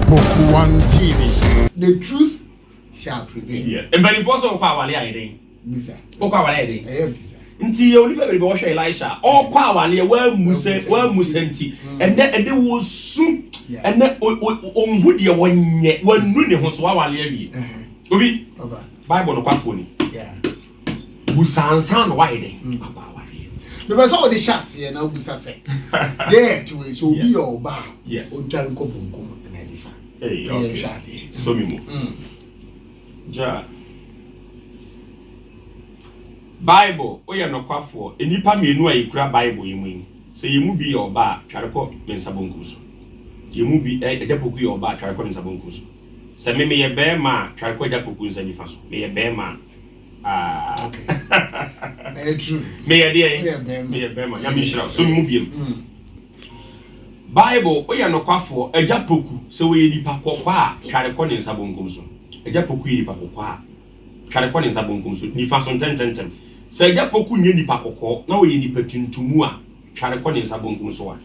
Poku One TV. The truth shall prevail. Yes. Mpanimfoɔ sɛ wokɔ awale ayɛ dɛn? Bisa. Wokɔ awale ayɛ dɛn? Ɛyɛ bisa. Nti yɛ onipa bebree wɔhwɛ Elisha ɔkɔ awale wɔamu sɛ wɔamu sɛ nti ɛnɛ wɔsu, ɛnɛ ɔnhu deɛ wɔnyɛ, wɔanu ne ho so awale awie. Obi Bible no kwafoɔ ni busansan na wayɛ dɛn akɔ awareɛ. Bɛbɛ sɛ wɔde hyɛ aseɛ na wobusa sɛ yɛyɛ to wei sɛ obi yɛ ɔba a ɔntware nkɔ bonkum anaa nifa. Ɛyɛ nhwɛ adeɛ. So mi mu. Gya. Bible, woyɛ nokwafoɔ. Nnipa mmienu a yɛkura Bible yi mu yi, sɛ yɛn mu bi yɛ ɔba a, tware kɔ me nsa bonkum so. Yɛn mu bi, Agya Poku yɛ ɔba a, tware kɔ ne nsa bonkum so. Sɛ me meyɛ bɛrima a, tware kɔ Agya Poku nsa nifa so. Meyɛ bɛrima a. Ah. Okay. Ɛyɛ true. Meyɛ deɛ? Meyɛ bɛrima. Nyame nhyira wo. So me mu biem. Bible, woyɛ nokwafoɔ. Agya Poku, sɛ wɔyɛ nipa kɔkɔɔ a, tware kɔ ne nsa bonkum so. Agya Poku yɛ nipa kɔkɔɔ a, tware kɔ ne nsa bonkum so, nifa so ntɛntɛntɛm. Sɛ Agya Poku nyɛ nipa kɔkɔɔ na ɔyɛ nipa tuntum a, tware kɔ ne nsa bonkum so a,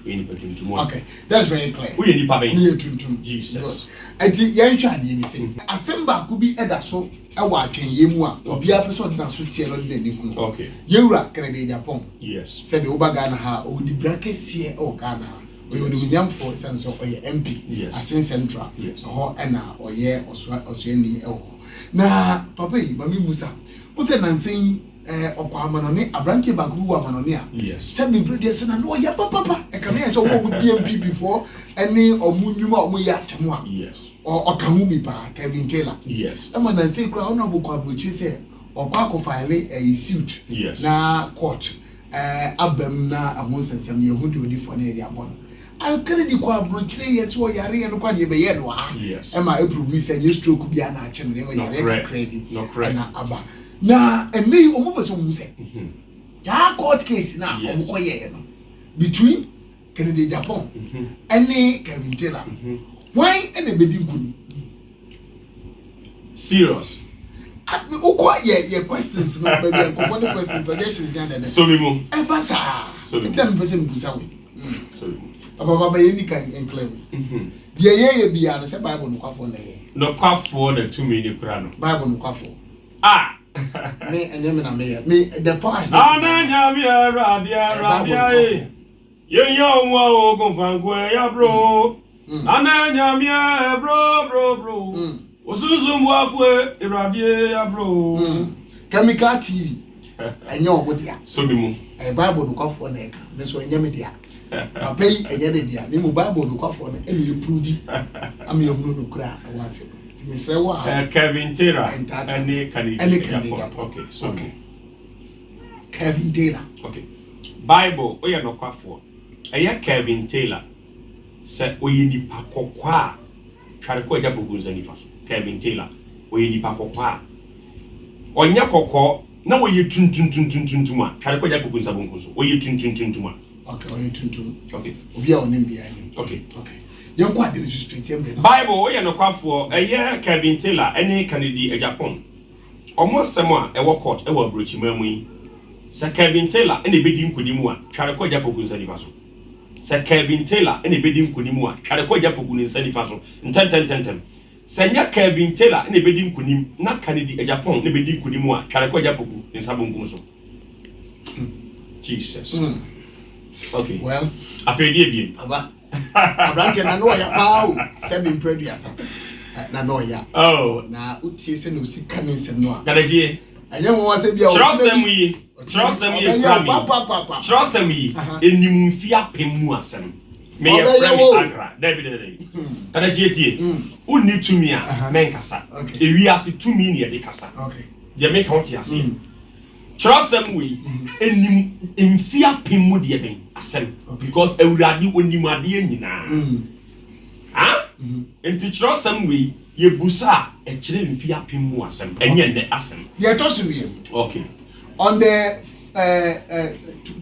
ɔyɛ nipa tuntum a. Okay, that's very clear. Woyɛ nipa bɛn? Meyɛ tuntum. Jesus. Ɛti yɛnhwɛ adeɛ bi sɛ asɛm baako bi ɛda so ɛwɔ atwɛnyɛ mu a obiara pɛ sɛ ɔde n'aso teɛ na ɔde n'ani hunu. Okay. Yɛwura Kennedy Agyapong. Yes. Sɛdeɛ woba Ghana ha a, ɔwɔ dibra kɛseɛ ɛwɔ Ghana ha. Ɔyɛ onimuonyamfoɔ ɛsiane sɛ ɔyɛ MP. Yes. Asen Central. Yes. Ɛhɔ ɛna ɔyɛ ɔsoani ɛwɔ hɔ. Na papa yi, Mame Musa, wo sɛ nansa yi ɔkɔ amanɔne, aberanteɛ baako bi wɔ amanɔne a, sɛ mepere deɛ sɛ na na ɔyɛ papapa, ɛka me ayɛ sɛ ɔmo ɔmo DMPP foɔ ɛne ɔmo nnwuma a ɔmo yɛ atɛm a, ɔka ho bi paa, Kevin Taylor. Ɛma nansa yi koraa ɔno abɔkɔ aburokyire sɛ ɔkɔ akɔfile ɛyɛ suit na court abam na ɛho nsɛnsɛm yɛ ho deɛ odi fɔ na yɛde abɔ no. Kennedy kɔ aburokyire yɛ sɛ ɔyare yɛ no kɔ adeɛ bɛyɛ no ha ɛma epuruvi sɛ nye stroke bi ana akye no nneɛma yare kakra bi ɛna aba. Na ɛnɛ yi ɔmo pɛ sɛ ɔmo sɛ taa court case na ɔmo kɔ yɛɛ no between Kennedy Agyapong ɛne Kevin Taylor, wɔn ɛna ebedi nkunim. Serious. Wokɔ yɛ questions no baabi a nkɔfɔ de questions, suggestions ní adada. So mi mu. Ɛba saa. So mi mu. Nti na mepɛ sɛ mebusa wei. So mi mu. Papa papa, yɛn ni kan nklɛ wei. Deɛ yɛyɛ biara no sɛ Bible nokwafoɔ na ɛyɛ. Nokwafoɔ na tumi ne kura no. Bible nokwafoɔ. Ah. Me ɛnyɛ me na meyɛ. Me the power is not. Ana nyame Awurade Awurade aye. Yɛn yɛ ɔmo a ogun fanko ɛyɛ bro. Ana nyame bro bro bro. Osunsun buafo Awurade ya bro. Chemical TV ɛnyɛ ɔmo dea. So mi mu. Ɛyɛ Bible nokwafoɔ na ɛka. Me nso ɛnyɛ me dea. Papa yi ɛnyɛ ne dea. Ne mu Bible nokwafoɔ no ɛna epuruvi ama ehunu nokora a ɛwɔ ase. Mesrɛ wo a. Kevin Taylor ɛne Kennedy Agyapong. Okay, so mi. Kevin Taylor. Okay. Bible, oyɛ nokwafoɔ. Ɛyɛ Kevin Taylor. Sɛ ɔyɛ nipa kɔkɔɔ a, tware kɔ Agya Poku nsa nifa so. Kevin Taylor, ɔyɛ nipa kɔkɔɔ a, ɔnyɛ kɔkɔɔ na ɔyɛ tuntuntuntuntuntum a, tware kɔ Agya Poku nsa bonkum so. Ɔyɛ tuntuntuntum a. Okay, ɔyɛ tuntum. Okay. Obi a ɔnim biara nim. Okay. Okay. Yɛn kɔ ade no so straight yɛn mmerɛ. Bible, ɔyɛ nokwafoɔ. Ɛyɛ Kevin Taylor ɛne Kennedy Agyapong. Ɔmo asɛm a ɛwɔ court ɛwɔ aburokyiman mu yi, sɛ Kevin Taylor ɛna ebedi nkonim a, tware kɔ Agya Poku nsa nifa so. Sɛ Kevin Taylor na ebedi nkonim a, tware kɔ Agya Poku ne nsa nifa so ntɛmntɛmntɛm. Sɛ ɛnyɛ Kevin Taylor na ebedi nkonim na Kennedy Agyapong na ebedi nkonim a, tware kɔ Agya Poku ne nsa bonkum so. Jesus. Okay. Well, Afei di ebien. Aba. Aberanteɛ na no ɔya paa o, sɛbi mpere aduasa. Na no ɔya. Oh. Na utie sɛ na osi ka ne nsɛm no a. Kadagye. Ɛnyɛ nwanwa sɛ bi a Kyerɛwsɛm yi, kyerɛwsɛm yi kura mi. Kyerɛwsɛm yi, enim mfi apem mu asɛm. Meyɛ frɛ me agra. Dabi dabi dabi. Kadagye tie. Wonni tumi a mɛnkasa. Ewiase tumi na yɛde kasa. Deɛ meka wo te aseɛ. Kyerɛwsɛm wei enim mfi apem mu deɛ bɛn asɛm because Awurade onim adeɛ nyinaa. Ah? Nti kyerɛwsɛm wei yɛbusa a ɛkyerɛ mfi apem mu asɛm, ɛnyɛ nnɛ asɛm. Deɛ ɛtɔ so mmienu. Okay. On the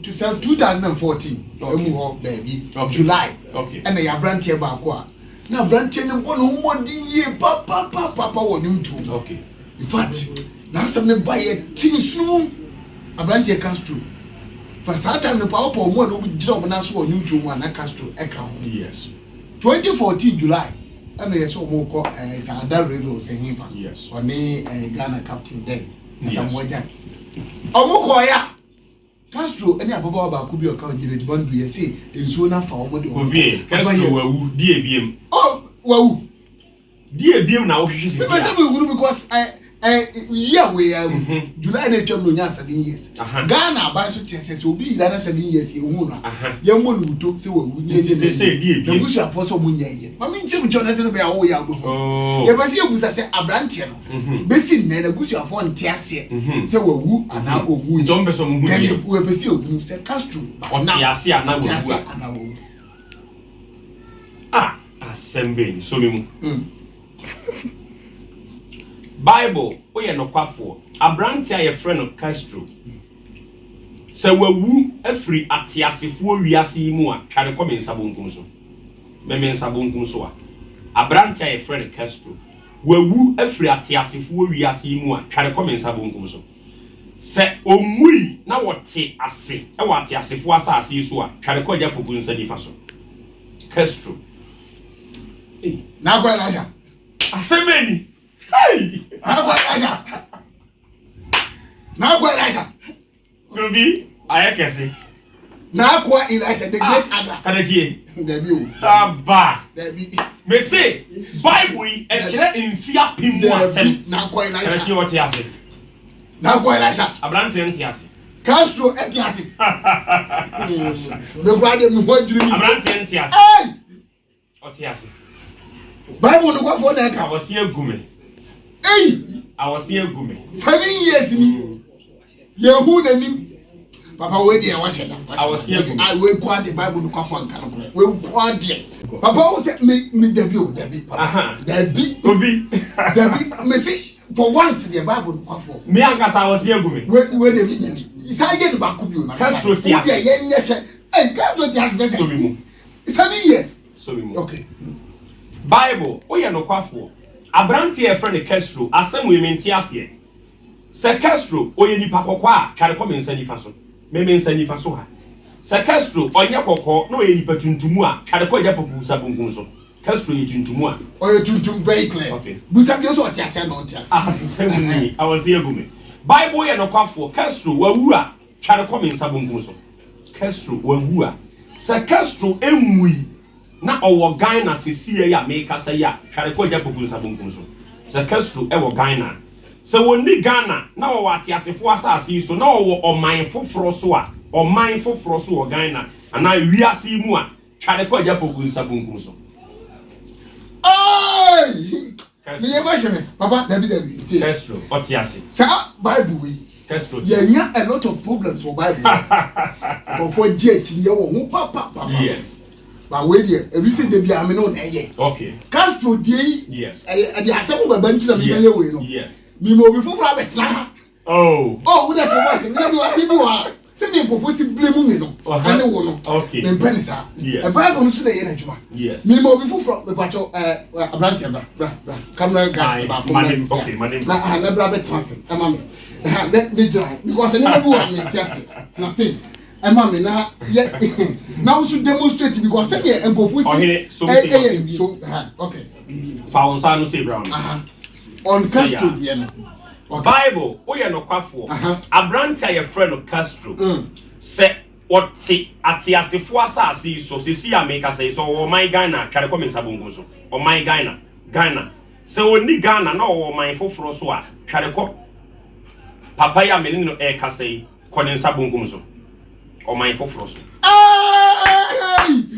2014 emu hɔ baabi July ɛna yɛ aberanteɛ baako a na aberanteɛ no bɔ ne ho mmɔden yie papapapapa wɔ nnwomtoɔ mu. In fact, n'asɛm no ba yɛ ti nsunu aberanteɛ Castro. Fa saa time no pa wopɔ ɔmo a na ɔmo gyina ɔmo nan so wɔ nnwomtoɔ mu a na Castro ɛka ho. Yes. 2014 July. Ɛna yɛ sɛ ɔmo kɔ ɛɛ sɛ Ada Revels ɛhin fa. Ɔne ɛɛ Ghana captain dɛn. Asamoah Gyan. Ɔmo kɔɔ ya. Castro ne ababaawa baako bi a ɔka Janet Bandu yɛ se nsuo no afa wɔn de wɔn. Ovie, Castro wawu, di ebiem. Oh, wawu. Di ebiem na wohwehwɛ sisi a. Mepɛ sɛ mehunu because ɛ ɛ year wei ara mu mhm. July na atwam na onya 7 years. Ghana aban so kyerɛ sɛ sɛ obi yira na 7 years yɛ hu no a yɛmmɔ no wuto sɛ wawu nyɛ ne sɛ na busuafoɔ sɛ ɔmo nyɛ yɛ. Maame nkyɛn mu kyɛw na ɛtɛ no bɛyɛ a wɔwɔ yɛ abɛhu. Oh. Yɛpɛ sɛ yɛbusa sɛ aberanteɛ no Mhm. Besi nnɛ, n'abusuafoɔ nte aseɛ Mhm. sɛ wawu anaa ɔnwui. Nti wɔn pɛ sɛ wɔn hu Then deɛ. wɔpɛ sɛ yɛhunu sɛ Castro ba Ɔte na ase anaa ɔte wawu ase a. anaa wawu. Ah, asɛm bɛn ni, so me mu. Bible, woyɛ nokwafoɔ. Aberanteɛ a yɛfrɛ no Castro, sɛ wawu afiri ateasefoɔ wiase yi mu a, tware kɔ me nsa bonkum so. Me me nsa bonkum so a. Aberanteɛ a yɛfrɛ no Castro. Wawu afiri ateasefoɔ wiase yi mu a, tware kɔ me nsa bonkum so. Sɛ ɔnwui na wɔte ase wɔ ateasefoɔ asase yi so a, tware kɔ Agya Poku nsa nifa so. Castro. Ei. N'akɔ Elijah. Asɛm bɛn ni? Hey! N'akɔ Elijah. N'akɔ Elijah. Obi ayɛ kɛse. N'akoa Elisha the great ah, Ada. Kadakyie. Dabi o. Aba. Dabi. Mese Bible yi ɛkyerɛ mfe apem mu asɛm. Dabi n'akoa Elisha. Kadakyie ɔte ase. N'akoa Elisha. Aberanteɛ nte ase. Castro ɛte ase. Mekura de me ho adwiri mi. Aberanteɛ nte ase. Ɔte ase. Bible no kɔfoɔ na ɛka. Awɔse agu me. Ei! Awɔse agu me. 7 years ni. Yɛhu n'anim. Papa wei deɛ wahyɛ da. Awɔse agu me. Ah, wei nko adeɛ Bible no kɔfoɔ nka no korɛ. Wei nko adeɛ. Papa wo sɛ me me dabi o dabi papa. Dabi. Obi. Dabi me se for once deɛ Bible no kɔfoɔ. Me ankasa awɔse agu me. Wei wei deɛ mi nyɛ saa yɛ no baako bi o na. Castro te ase. Wo deɛ yɛn nyɛ hwɛ. Ɛy Castro te ase sɛ sɛ. So mi mu. 7 years. So mi mu. Okay. Bible, woyɛ nokwafoɔ. Aberanteɛ a yɛfrɛ no Castro, asɛm wei mente aseɛ. Sɛ Castro, ɔyɛ nipa kɔkɔɔ a, tware kɔ me nsa nifa so. Me me nsa nifa so ha. Sɛ Castro, ɔnyɛ kɔkɔɔ na ɔyɛ nipa tuntum a, tware kɔ Agya Poku nsa bonkum so. Castro yɛ tuntum a. Ɔyɛ tuntum very clear. Okay. Busa bio sɛ ɔte aseɛ anaa ɔnte aseɛ. Asɛm ni, awɔse agu me. Bible yɛ nokwafoɔ. Castro, wawu a, tware kɔ me nsa bonkum so. Castro, wawu a. Sɛ Castro nwui na ɔwɔ Ghana sesie yi a merekasa yi a, tware kɔ Agya Poku nsa bonkum so. Sɛ Castro wɔ Ghana a. Sɛ ɔnni Ghana na ɔwɔ ateasefoɔ asase yi so na ɔwɔ ɔman foforɔ so a, ɔman foforɔ so wɔ Ghana anaa wiase yi mu a, tware kɔ Agya Poku nsa bonkum so. Hey! Meyɛ ma hyɛ me papa dabi dabi tie. Castro ɔte ase. Saa Bible yi. Castro te. Yɛnya a lot of problems wɔ Bible. Nkurɔfoɔ gye akyinnyeɛ wɔ ho papapapa. Yes. Ba wei deɛ ebi sɛ dabi a me ne wo na ɛyɛ. Okay. Castro deɛ yi. Yes. Ɛyɛ ɛde asɛm bɛba nti na mi bɛyɛ wei no. Yes. Mi ma obi foforɔ abɛtena ha. Oh. Oh, wo de to bɔ ase. Mi na mi wa bi bi wɔ ha. Sɛdeɛ nkurɔfoɔ si blame mi no. Ɛne wo no. Okay. Mi mpɛ ne saa. Yes. Ɛ Bible no so na ɛyɛ n'adwuma. Yes. Mi ma obi foforɔ mepatwɔ ɛɛ aberanteɛ bra bra bra camera guys baako mra sisi a. Na aha na bra bɛtena ase ɛma mi. Ɛha ne ne gyina because nneɛma bi wɔ a mi nte ase tena ase ɛma mi na yɛ na woso demonstrate because sɛdeɛ nkurɔfoɔ si ɛyɛ so ha okay. Fa wo nsa ano sɛ brown. Aha on Castro deɛ no. Bible, woyɛ nokwafoɔ. Aberante a yɛfrɛ no Castro, sɛ ɔte ateasefoɔ asase yi so, seesei a merekasa yi, sɛ ɔwɔ ɔman Ghana a, tware kɔ me nsa bonkum so. Ɔman Ghana, Ghana. Sɛ ɔnni Ghana na ɔwɔ ɔman foforɔ so a, tware kɔ papa yi a me ne no rekasa yi, kɔ ne nsa bonkum so. Ɔman foforɔ so.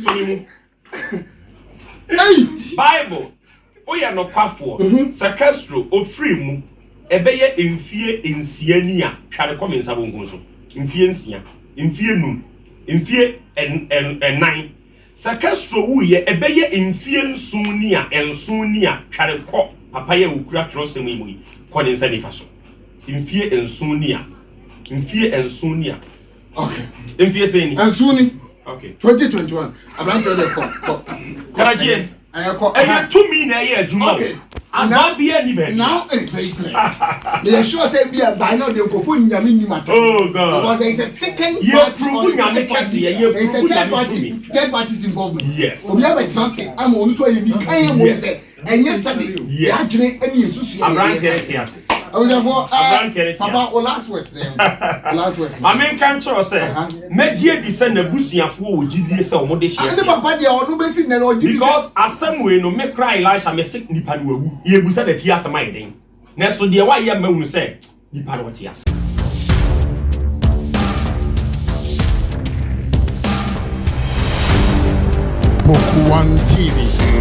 So me mu. Ei! Bible, Woyɛ nokwafoɔ. Sɛ Castro, ɔfiri mu, ɛbɛyɛ mfie nsia ni a, tware kɔ me nsa bonkum so. Mfie nsia. Mfie num. Mfie ɛnan. Sɛ Castro wuiɛ, ɛbɛyɛ mfie nson ni a, nson ni a, tware kɔ papa yi a ɔkura twerɛsɛm yi mu yi, kɔ ne nsa nifa so. Mfie nson ni a. Mfie nson ni a. Okay. Mfie sɛn ni? Nson ni. Okay. 2021. Aberanteɛ de kɔ kɔ. Karakyie. Ɛyɛ kɔ. Ɛyɛ tumi na ɛyɛ adwuma o. Okay. Azaa bi ani baabi. Now it is very clear. Meyɛ sure sɛ bi a by now de nkɔfo nyame nim atɔ. Oh God. Because there is a second Yɛ party prove or a nyame third party. kɛseɛ, yɛ There is a prove third nyame party. tumi. Third party's involvement. Yes. Obi abɛtena ase ama ɔno nso ayɛ bi kan mu Yes. sɛ. Ɛnyɛ sɛbi yɛadwene ɛne yɛn susu yɛ Aberanteɛ no te ase. Abusuafoɔ Aberanteɛ no te papa ase. o last words na yɛn last words. Ma menka nkyerɛ wo sɛ, mɛgye adi sɛ n'abusuafoɔ wɔ gyidie sɛ wɔn de hyeɛ Ne te ase. papa deɛ ɔno bɛsi nnɛ no ɔgye di sɛ. Because asɛm wei no, me koraa Elisha mese nipa no wawu, yɛbusa n'akyi asɛm ayɛ den. Nanso deɛ wayɛ ma hunu sɛ nipa no ɔte ase. Book One TV.